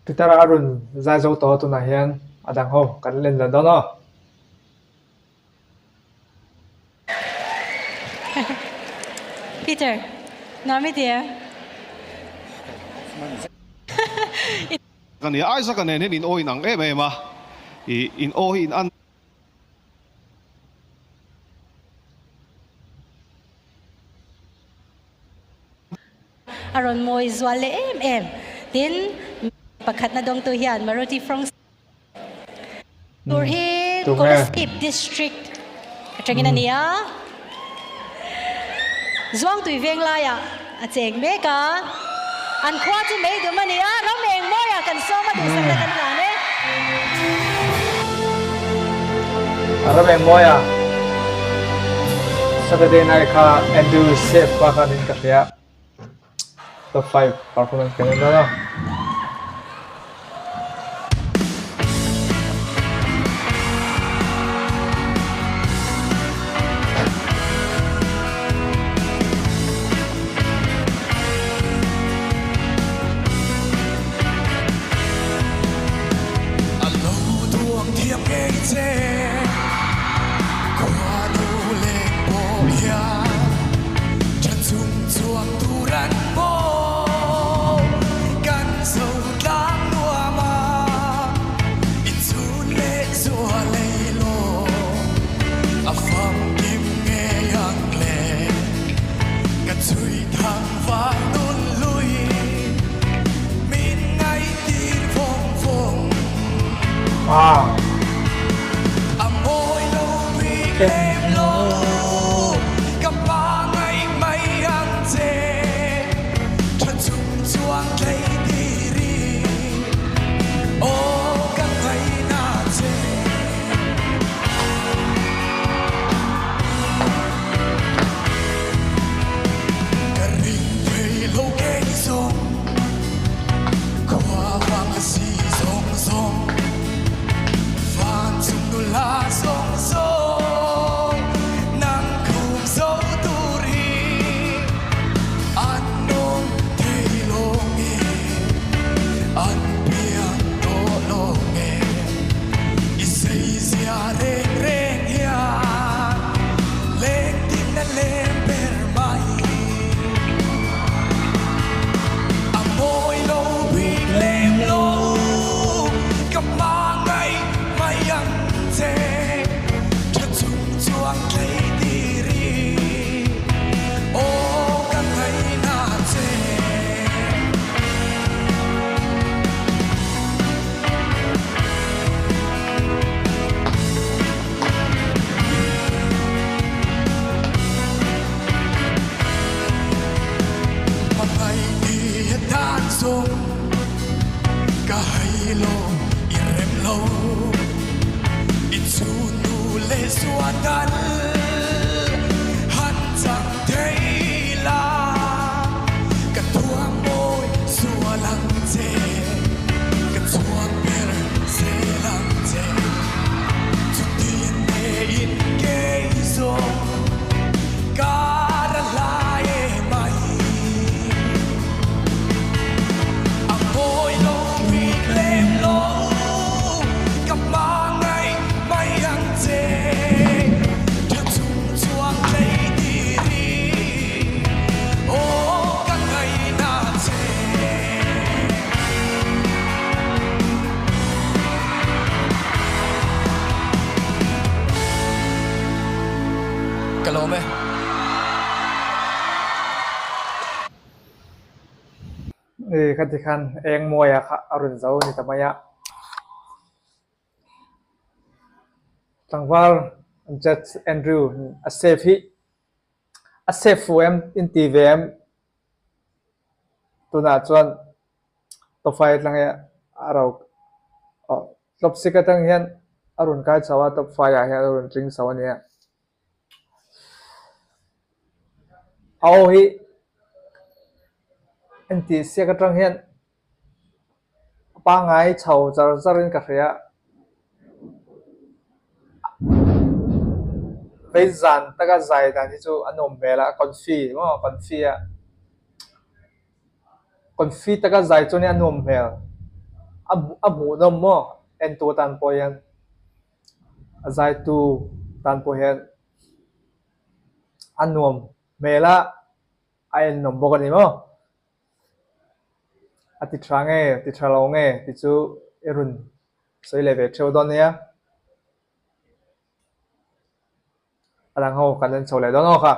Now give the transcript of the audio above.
Peter a rawn zai zo tawh a tunah hian a dang ho kan len leh dawn aw. Peter, nuam i ti em? Ka nia, Isaac-a nen hian in aw in ang em em a, i in aw hi in an. A rawn mawi zual leh em em. Tin, pakhatna dawngtu hian Maruti Frong tur hi Kolasib District atangin a ni a. Zuangtui veng laiah a cheng mek a. An khua chu Meidum a ni a, ram eng mawiah kan sawm a duhsakna kan hlan e. Ram eng mawiah Saturday night kha Andrew Safe pa khan in ka hria top 5 performance kan en dawn a. Kha ti khan eng mawiah kha a rawn zo a ni ta mai a. Tlangval Judge Andrew a safe hi a safe fu em in ti ve em tunah chuan tawfai atang hi a ro top six atang hian a rawn kai chho a top five ah hian a rawn tling chho a nia. A aw hi intihsiak atang hian a pangngai chho char char in ka hria vei zan taka zai dan hi chu a nuam hmel a confi maw confi a confi taka zai chuan in a nuam hmel. a hmuhnawm maw entu atan pawh hian a zaitu tan pawh hian a nuam hmel a a ennawm bawk a ni maw. A ti tha nge ti tha lo nge tih chu i rawn sawi leh ve theuh dawn nia. A dang ho kan en chho leh dawn aw kha.